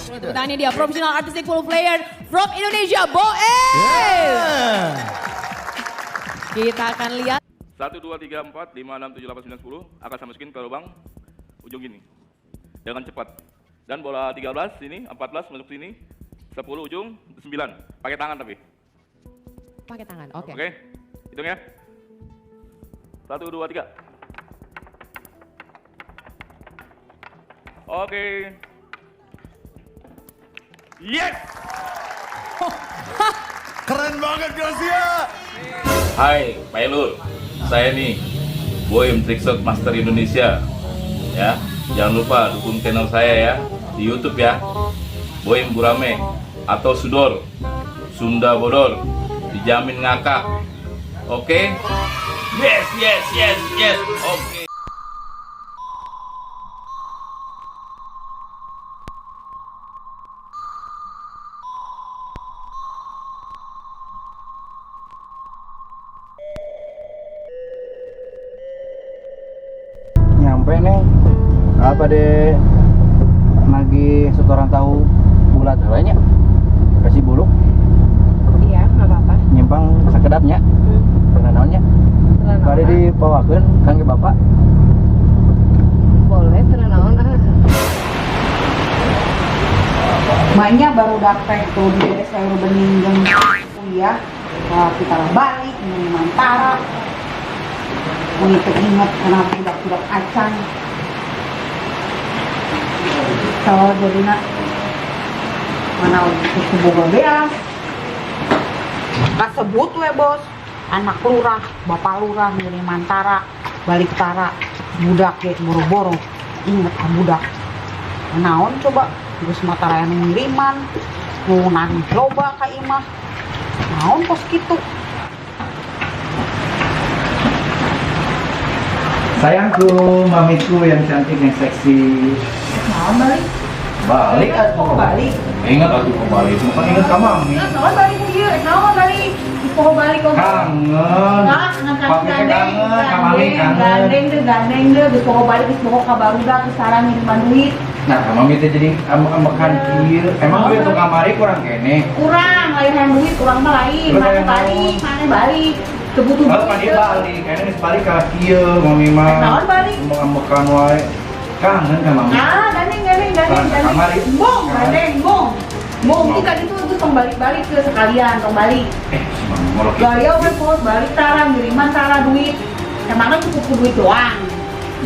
Tepuk tangannya dia, professional artistic pool player from Indonesia, Boem. Yeah. Kita akan lihat. 1, 2, 3, 4, 5, 6, 7, 8, 9, 10 akan saya masukin ke lubang ujung gini dengan cepat. Dan bola 13 sini, 14 masuk sini, 10 ujung, 9. Pakai tangan tapi. Pakai tangan, oke. Oke, hitung ya. 1, 2, 3. Oke. Yes! Keren banget Gracia. Hai, Pak Elul. Saya nih, Boim Trickshot Master Indonesia. Ya, jangan lupa dukung channel saya ya di YouTube ya. Boim Gurame atau Sudor, Sunda Bodor, dijamin ngakak. Oke? Yes, yes, yes, yes. Oke. Nyampe nih apa deh, nagih setoran tahu bulat banyak kasih buluk. Iya, nggak apa-apa. Nyimpang sakedapnya karena naonnya bade dibawakeun kangge bapak. Boleh, tenang naon. Maknya baru dapet tuh di beres sayur bening jeung kuliah. Nah, kita balik mantara. Mun teu inget kana budak-budak acan. Kalau jadina mana untuk boga beas. Kasebut we bos, anak lurah, bapak lurah ngiri mantara, balik tara, budak ge boro-boro, inget ka budak. Naon coba geus matara anu ngiriman, nu nagih loba ka imah. Naon kos kitu? Sayangku, mamiku yang cantik yang seksi. Naon balik? Balik Kok balik? Ingat aku kok balik, bukan ingat ka mami. Naon balik ieu? Naon balik? Poho balik kok. Kangen. Nah, ngan Papi teh gandeng, kangen, ka mami kangen. Gandeng deh, gandeng deh, geus poho balik, geus poho ka barudak, geus sarang ngiriman duit. Nah, ka mami teh jadi ambek-ambekan kieu. Emang duit untuk kamari kurang kene? Kurang, lain hayang duit, kurang mah lain. Terus Mana hayang balik, naon? mana balik. Kebutuh Oh, duit. pan ieu balik, kayaknya geus balik ka kieu mami mah. Naon balik? Ambek-ambekan wae. Kangen ka mami. Nah, gandeng, gandeng, gandeng, Kan, gandeng. kamari. Bong, Kamari. gandeng, bong. Bong, kita itu tuh tong balik-balik ke sekalian, tong balik. Si mami ngolok. Gaya we bos, balik tara, ngiriman tara duit. Emangnya cukup ku duit doang.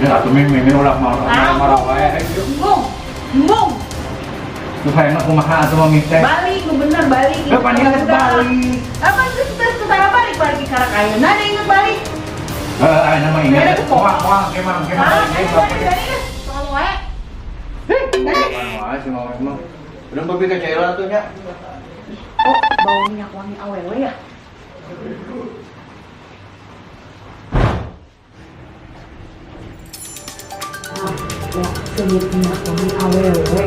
Ya atuh mimi mimi ulah marah-marah wae. Bong, bong. Tuh hayangna kumaha atuh mami teh? Balik, lu bener balik. Lah, pan ieu geus balik. Apa terus terus tara balik balik ke karena ayeuna deui inget balik. Heeh, ayeuna mah inget. Beda tuh, Moal, moal, kemang, kemang. Ah, gandeng, gandeng, gandeng. Tong wae. Moal wae si mami mah. Udah papi ka Caila tuh nya. Oh, bau minyak wangi awewe ya? Ah, ya, senyit minyak wangi awewe.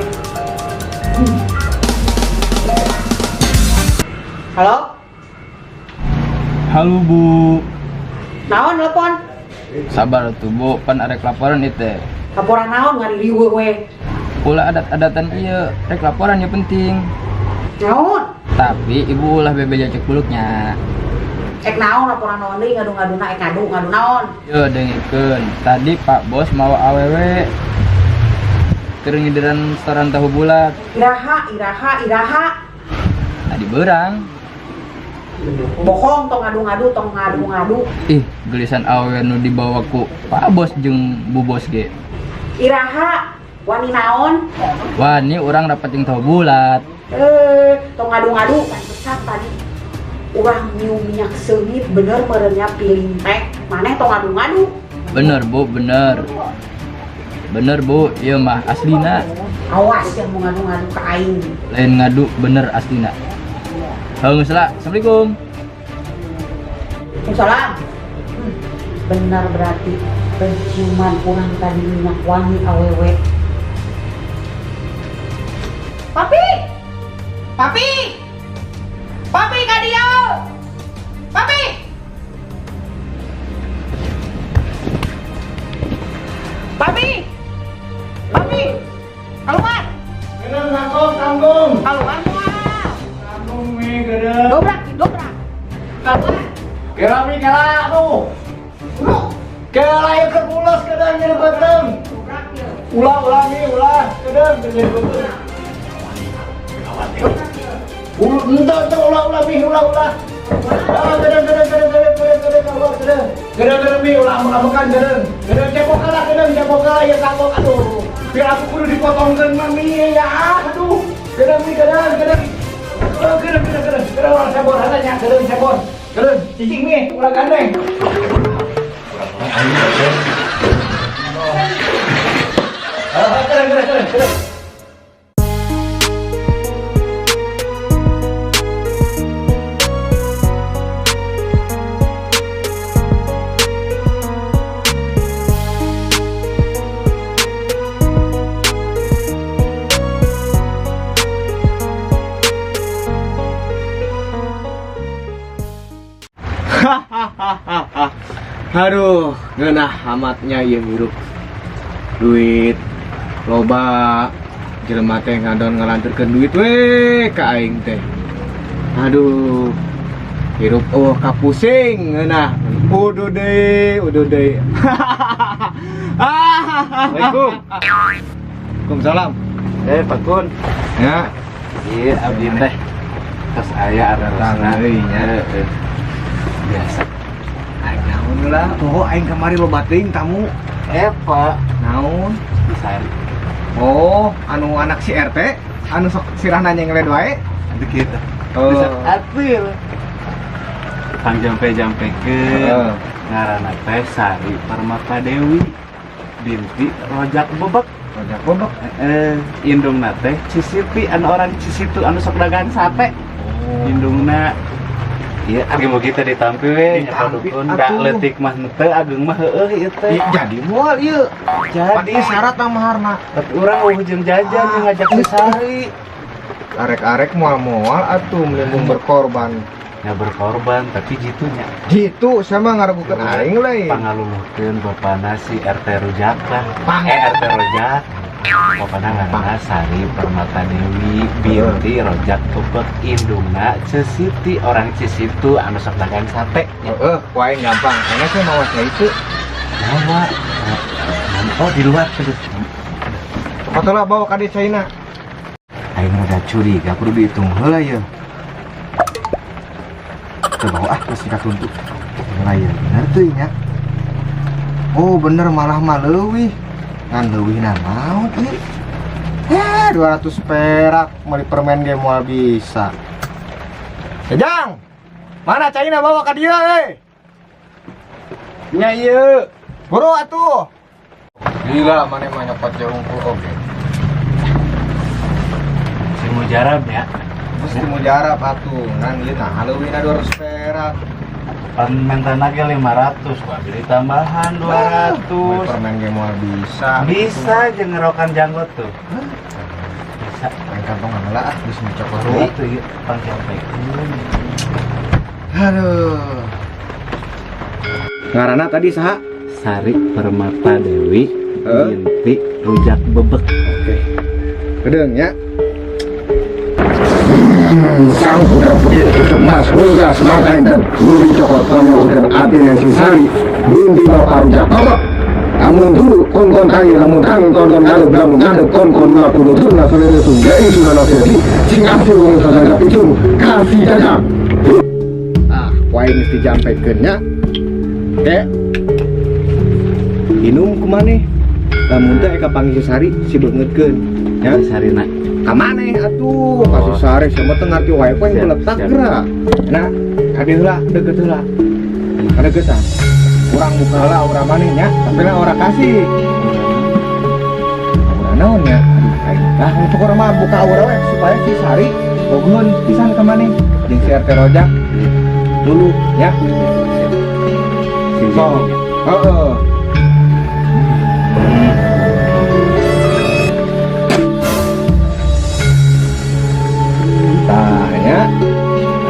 Halo? Halo Bu. Naon telepon? Sabar tuh Bu, pan arek laporan ieu teh. Laporan naon ngaririweuh we. Ulah adat-adatan ieu, rek laporan ya penting. Naon? Tapi ibu ulah bebeja cek buluknya. Ek naon laporan naon deui ngadu-ngaduna ek ngadu ngadu naon? Yo dengekeun, tadi Pak Bos mau awewe keur ngidiran setoran tahu bulat. Iraha, iraha, iraha. Tadi berang. Bohong tong ngadu-ngadu tong ngadu-ngadu. Ih, gelisan awewe nu dibawa ku Pak Bos jeung Bu Bos ge. Iraha, wani naon? Wani urang dapat jeung tahu bulat. Tong ngadu-ngadu pantesan tadi. Urang nyium minyak seungit bener merenya piling teh. Maneh tong ngadu-ngadu. Bener Bu, bener. Bener Bu, ieu mah aslina. Awas yang mau ngadu-ngadu ke aing. Lain ngadu bener aslina. Heuh geus lah. Assalamualaikum. Waalaikumsalam. Benar berarti penciuman kurang tadi minyak wangi awewe. Papi! Papi! Papi ka dieu! Papi! Papi! Papi! Keluar! Kela, aduh. Kela ieu keur mules kedeung nyeri beuteung. Ulah, ulah nih, ulah. Kedeung keur nyeri beuteung. Ulah, ente, ente, ulah, ulah, mi, ulah, ulah. Ah, kedeung, kedeung, kedeung, kedeung, kedeung, kedeung, ulah, kedeung. Kedeung, kedeung, mi, ulah, amuk-amukan, kedeung. Kedeung, cebok kalah, kedeung, cebok kalah, ya kagok, aduh. Biar aku kudu dipotongkeun mah, mi, ya, aduh. Kedeung, mi, kedeung, kedeung. Oh, kedeung, kedeung, kedeung, kedeung, ulah cebor, adanya, kedeung, cebor. Kedeung, cicing, mi, ulah gandeng. Ah, kedeung, kedeung, kedeung, kedeung. Aduh, ngeunah amatnya ieu hirup. Duit loba, jelema teh ngadon ngalanturkeun duit we ka aing teh. Aduh, hirup eueuh kapusing ngeunah. Uduh deui, uduh deui. Assalamualaikum. Waalaikumsalam. Pak Kun. Ya. Iya, abdi teh. Tos aya Datang artosna. deui nya. Heeh. Biasa. Aing naon lah, poho aing kamari loba teuing tamu. Pak. Naon? Sari. Oh, anu anak si RT, anu sok sirahna nyengled wae. Aduh gitu. Oh. Bisa atur. Kang jampe-jampekeun. Heeh. Ngaranna teh Sari Permata Dewi binti Rojak Bebek. Rojak Bebek. Heeh, indungna teh Cisiti, anu orang Cisitu anu sok dagang sate. Oh. Indungna. Iya, agi mugi teh ditampi we, nya Ditampi, padukun da atuh. leutik mah henteu, ageung mah heueuh ieu teh. Ih, jadi moal ieu. Jadi. Pati syarat mah maharna. Tapi urang eueuh jeung jajan jeung ngajak si Sari. Arek-arek moal-moal atuh menimbung berkorban. Nya berkorban tapi jitunya. Jitu sama ngaragukeun aing lain. Pangaluluhkeun bapana si RT Rujak lah. Pang. RT Rojak. Bapana ngaranna Sari Permata Dewi binti Rojak Bebek, indungna Cesiti, orang Cisitu anu sok dagang sate. Heeh, ku aing gampang. Enak sih mawa cai itu. Mawa. Oh, di luar tuh. Cokot lah bawa ka dieu caina. Aing udah curiga kudu dihitung heula ye. Teu bawa ah geus dikatuntuk. Heula ye, bener teuing nya. Oh, bener malah mah leuwih. Ngan leuwih na naon ieu? 200 perak meuli permen ge moal bisa. Jajang. Mana caina bawa ka dieu euy? Nya ieu. Buru atuh. Gila maneh mah nyokot jauh unggul oge. Si mujarab ya. Mesti mujarab atuh. Ngan ieu nah leuwihna 200 perak. Pan mentana ge 500, ku abdi tambahan 200. Meuli permen ge moal bisa. Bisa jeung ngerokan janggot tuh. Bisa. Main kantongan lah ah, geus nyocok Buru atuh ieu pang jampekeun. Aduh. Ngaranna tadi saha? Sari Permata Dewi Heeh. binti Rujak Bebek. Oke. Kedeung ya. Sang putra putih Mas Rujak Semata Inten Guru Cokot Tomo dan Ati yang Sari binti Bapak Rujak Bebek. Lamun turu kon-kon tangi, lamun tangi kon-kon ngadeg, lamun ngadeg kon-kon ngaku tuna selere sunggai sudah nasi sing asih wong sasaja picung kasih jajang. Ah, wae mesti jampekeun nya. Kek. Inum kumaneh? Lamun teh eka panggih si Sari si beungeutkeun. Ya, Sarina. Ka maneh atuh? Ka si Sari sama teu ngarti wae poe Siap, letak siap. geura. Nah, kade heula deukeut heula. Kadeuketan. Urang buka heula aura maneh nya, tapi lah aura kasih. Aura naon nya? Aduh, aing tah untuk urang mah buka aura we supaya si Sari bogoheun pisan ka maneh jeung si RT Rojak. Dulu ya. So, heeh. Tah nya.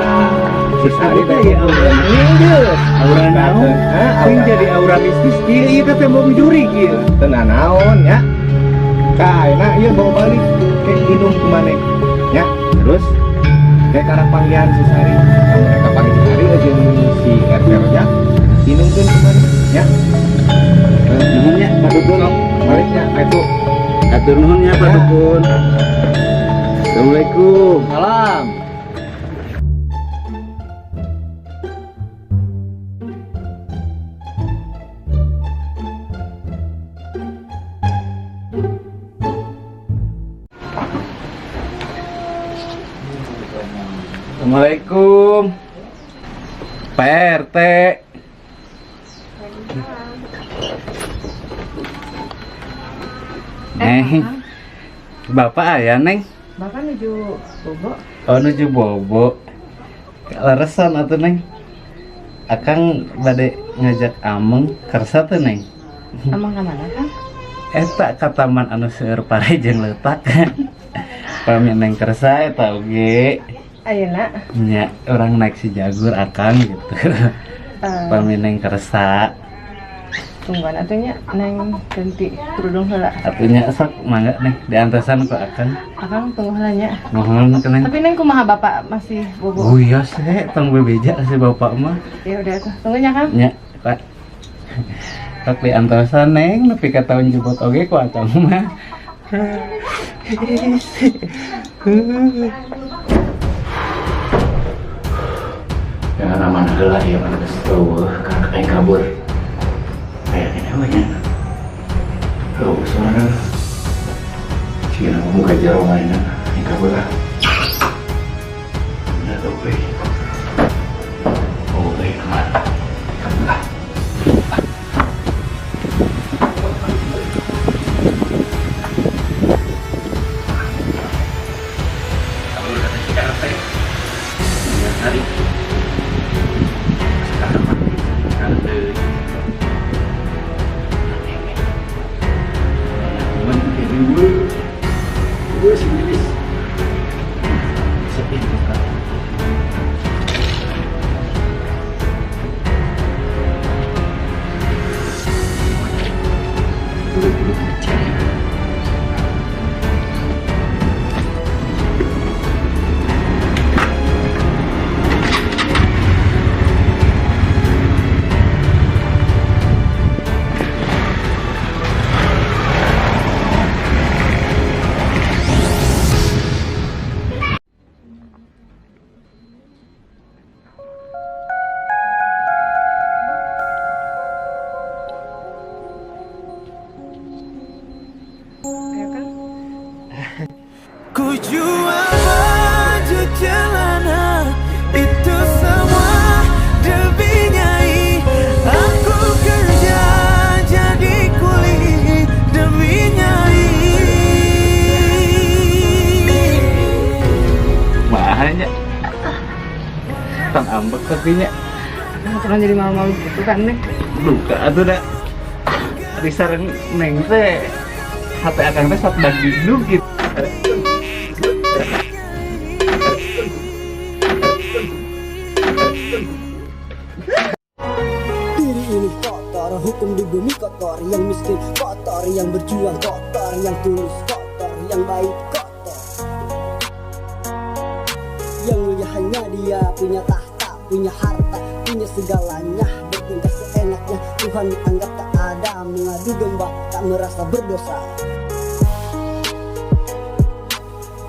Nah, si Sari teh Iya, aura geus. Aura naon? Hah, Sing aura jadi aura mistis kieu ieu teh tembok jurig ieu. Teu naon nya. Kaena ieu bawa balik ke indung ku maneh. Nya, Terus kayak karena panggilan si Sari. Lamun rek panggil si Sari jeung si RT Rojak inungkeun kemari ya. Nuhun nya, Pak Dukun. Baliknya itu. Hatur nuhun nya, Pak Dukun. Assalamualaikum. Salam. Assalamualaikum. Pak RT. Neng. Bapak aya, Neng? Bapak nuju bobo. Oh, nuju bobo. Leresan atuh, Neng. Akang bade ngajak Ameng kersa teu, Neng? Ameng ka mana, Kang? Eta ka taman anu seueur pare jeung leutak. Pami Neng kersa eta oge. Ayeuna? Nya, urang naik si Jagur Akang gitu. Pami Neng kersa. Tungguan atuh nya, Neng ganti kerudung heula. Atuh nya sok mangga, Neng, diantosan ku Akang. Akang tunggu heula nya. Mohon ke Neng. Tapi Neng kumaha, Bapak masih bobo? Oh iya sih, tong bebeja si bapak mah. Ya udah tuh, tunggu nya, Kang. Nya, Pak. Sok diantosan, Neng, nepi ka tahun jebot oge ku Akang mah. Jangan aman heula ieu mah geus eueuh karena aing kabur. Aya keneh we nya. Eueuh suarana. Cina mau muka jero mainan aing kabur ah. Bener euy. Oh, euy aman. Kabur ah. Kabur kata si RT. Hari. Sekarang mah sekarang deui. Mun jadi gue sih gelis. Sepi sekarang. Buru-buru kerja. Ayo, Kang. Ku jual baju celana itu semua demi Nyai. Aku kerja jadi kuli demi Nyai. Mahanya. Tong ambek tapi nya. Akang jadi malu-malu gitu kan, Neng? Duka atuh da. Ari sareng Neng teh hati Akang teh sok dagdugdug gitu. Diri ini kotor, hukum di bumi kotor, yang miskin kotor, yang berjuang kotor, yang tulus kotor, yang baik kotor. Yang mulia hanya dia, punya tahta, punya harta, punya segalanya, bertingkah seenaknya, Tuhan dianggap tak ada, mengadu domba, tak merasa berdosa.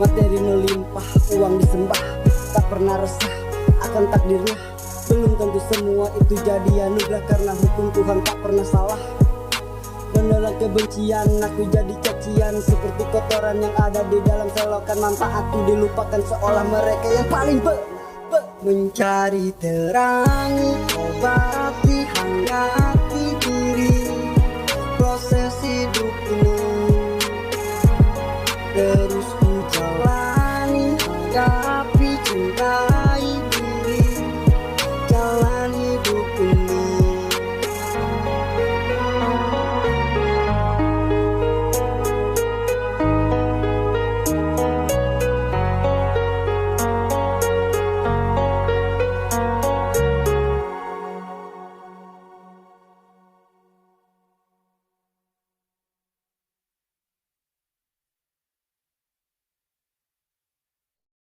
Materi melimpah, uang disembah, tak pernah resah akan takdirnya. Belum tentu semua itu jadi anugerah karena hukum Tuhan tak pernah salah. Menelan kebencian, aku jadi cacian seperti kotoran yang ada di dalam selokan. Manfaatku dilupakan seolah mereka yang paling benar. Mencari terang obat.